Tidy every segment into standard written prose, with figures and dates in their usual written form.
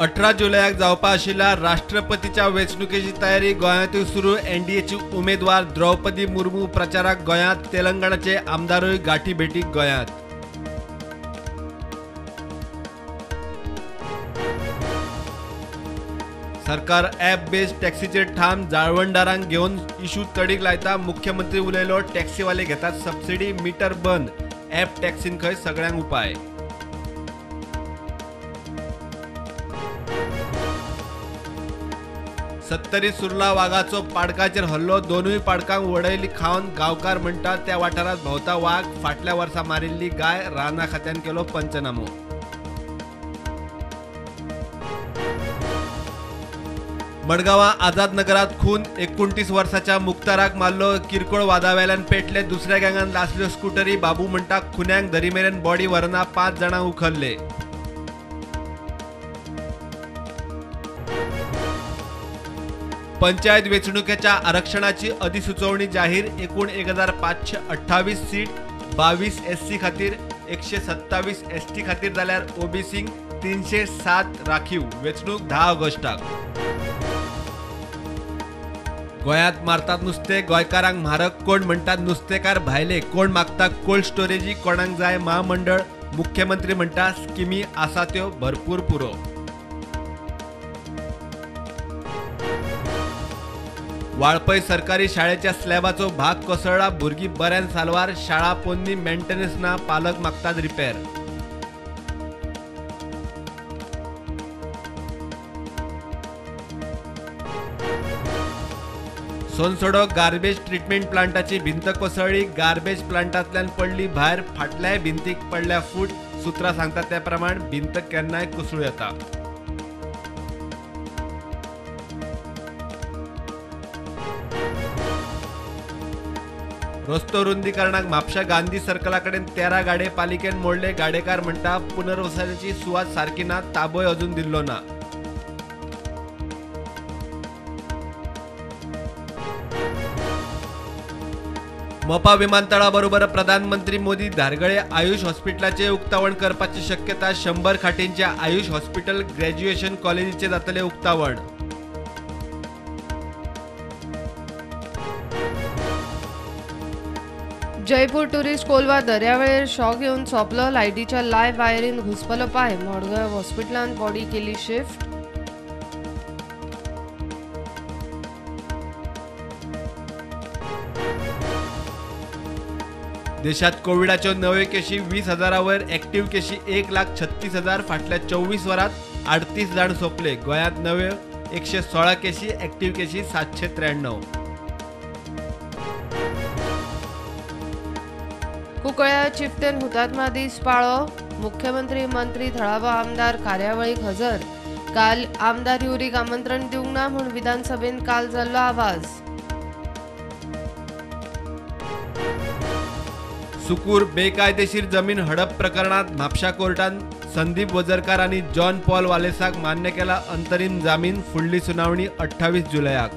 18 जुलयाक जावपा आशिल्ल्या राष्ट्रपतीच्या वेंचणुकेची तयारी गोंयांतूय सुरू. एनडीएची उमेदवार द्रौपदी मुर्मू प्रचाराक गोंयांत, तेलंगणाचे आमदारूय गाठी भेटीक गोंयांत. सरकार ॲप बेस्ड टॅक्सीचेर ठाम, जाळवणदारांक घेवन इशू तडीक लायता. मुख्यमंत्री उलयलो, टॅक्सीवाले घेतात सबसिडी, मीटर बंद, ॲप टॅक्सीन खंय सगळ्यांक उपाय. सत्तरी सुर्ला वागाचो पाडकाचेर हल्लो, दोनूय पाडकांक वडयली खावन. गांवकार म्हणटात त्या वाठारांत भोंवता वाग, फाटल्या वर्सा मारिल्ली गाय, रानां खात्यान केलो पंचनामो. मडगांवां आझाद नगरांत खून, 29 वर्साच्या मुक्ताराक मारलो. किरकोळ वादावेल्यान पेटले, दुसऱ्या गँगान लासल्यो स्कुटरी. बाबू म्हणटा खुन्यांक धरी मेरेन बॉडी व्हरना, 5 जाणांक उखल्ले. पंचायत वेंचणुकेच्या आरक्षणाची अधिसुचोवणी जाहीर. एकूण 1528 सीट, 22 एससी खातीर, 127 एसटी खातीर, जाल्यार ओबीसींक 307 राखीव. वेंचणूक 10 ऑगस्टाक. गोंयांत मारतात नुस्तें, गोंयकारांक म्हारग. कोण म्हणटात नुस्तेकार भायले, कोण मागता कोल्ड स्टोरेजी, कोणाक जाय महामंडळ. मुख्यमंत्री म्हणटा स्किमी आसा त्यो भरपूर पुरो. वाळपय सरकारी शाळेच्या स्लॅबाचो भाग कोसळ्ळा, भुरगीं बऱ्यान साल्वार, शाळा पोन्नी, मेंटेनन्स ना, पालक मागतात रिपेर. सोनसोडो गार्बेज ट्रिटमेंट प्लांटाची भिंत कोसळ्ळी, गार्बेज प्लांटांतल्यान पडली भायर, फाटल्याय भिंतीक पडल्या फूट. सुत्रां सांगतात त्या प्रमाण भिंत केन्नाय कोसळूं येता. रस्तो रुंदीकरणाक म्हापशा गांधी सर्कला कडेन 13 गाडे पालिकेन मोडले. गाडेकार म्हणटा पुनर्वसनाची सुवात सारकी ना, ताबोय अजून दिल्लो ना. मोपा विमानतळा बरोबर प्रधानमंत्री मोदी धारगळे आयुष हॉस्पिटलाचे उक्तावण करपाची शक्यता. 100 खाटींच्या आयुष हॉस्पिटल ग्रॅज्युएशन कॉलेजीचे जातले उक्तावण. जयपूर टुरिस्ट कोलवा दर्यावेळेर शॉक येवन सोंपलो. लायटीच्या लायव्ह वायरीन घुसपलो पांय. मडगांव हॉस्पिटलांत बॉडी केली शिफ्ट. देशात कोविडाच्यो नव्यो केशी 20,000 वयर, ऍक्टिव्ह केशी 1,36,000. फाटल्या 24 वरांत 38 जाण सोंपले. गोंयांत नव्यो 116 केशी, ऍक्टिव्ह केशी 793. कुंकळ्या चिफ्टन हुतात्मा दीस पाळो. मुख्यमंत्री, मंत्री, थळावो आमदार कार्यावळीक हजर. काल आमदार युरीक आमंत्रण दिवंक ना म्हूण विधानसभेंत काल जाल्लो आवाज. सुकूर बेकायदेशीर जमीन हडप प्रकरणात म्हापशा कोर्टान संदीप वजरकार आनी जॉन पॉल वालेसाक मान्य केला अंतरीम जामीन. फुडली सुनावणी 28 जुलयाक.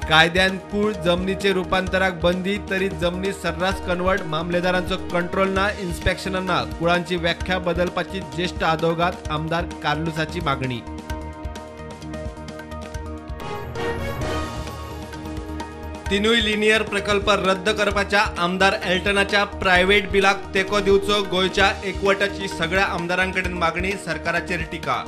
कायद्यान कूळ जमनीचे रुपांतराक बंदी, तरी जमनी सर्रास कन्वर्ट. मामलेदारांचो कंट्रोल ना, इन्स्पेक्शन ना. कुळांची व्याख्या बदलपाची ज्येष्ठ आदोगाद आमदार कार्लुसाची मागणी. तिनूय लिनियर प्रकल्प रद्द करपाच्या आमदार एल्टनाच्या प्रायव्हेट बिलाक तेंको दिवचो, गोंयच्या एकवटाची सगळ्या आमदारांकडेन मागणी. सरकाराचेर टिका.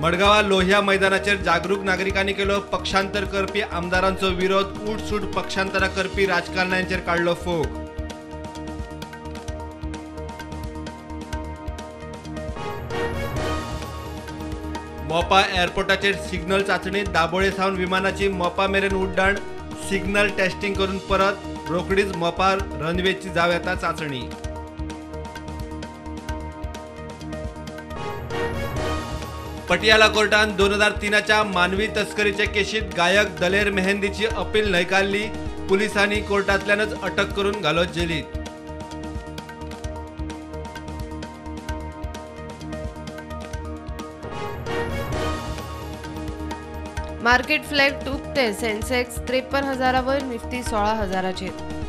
मडगांवां लोहिया मैदानाचेर जागरूक नागरिकांनी केलो पक्षांतर करपी आमदारांचो विरोध. उठसूट पक्षांतरां करपी राजकारण्यांचेर काडलो फोग. मोपा एअरपोर्टाचेर सिग्नल चाचणी, दाबोळे सावन विमानाची मोपा मेरेन उड्डाण, सिग्नल टेस्टिंग करून परत रोखडीच मोपा रनवेची जावं येता चाचणी. पटियाला कोर्टान 2003च्या मानवी तस्करीचे केशीत गायक दलेर मेहंदीची अपील न्हयकारली. पुलिसांनी कोर्टांतल्यानच अटक करून घालो जेलीत. मार्केट फ्लॅट उक्ते. सेन्सेक्स 53,000 वयर, निफ्टी 16,000चेर.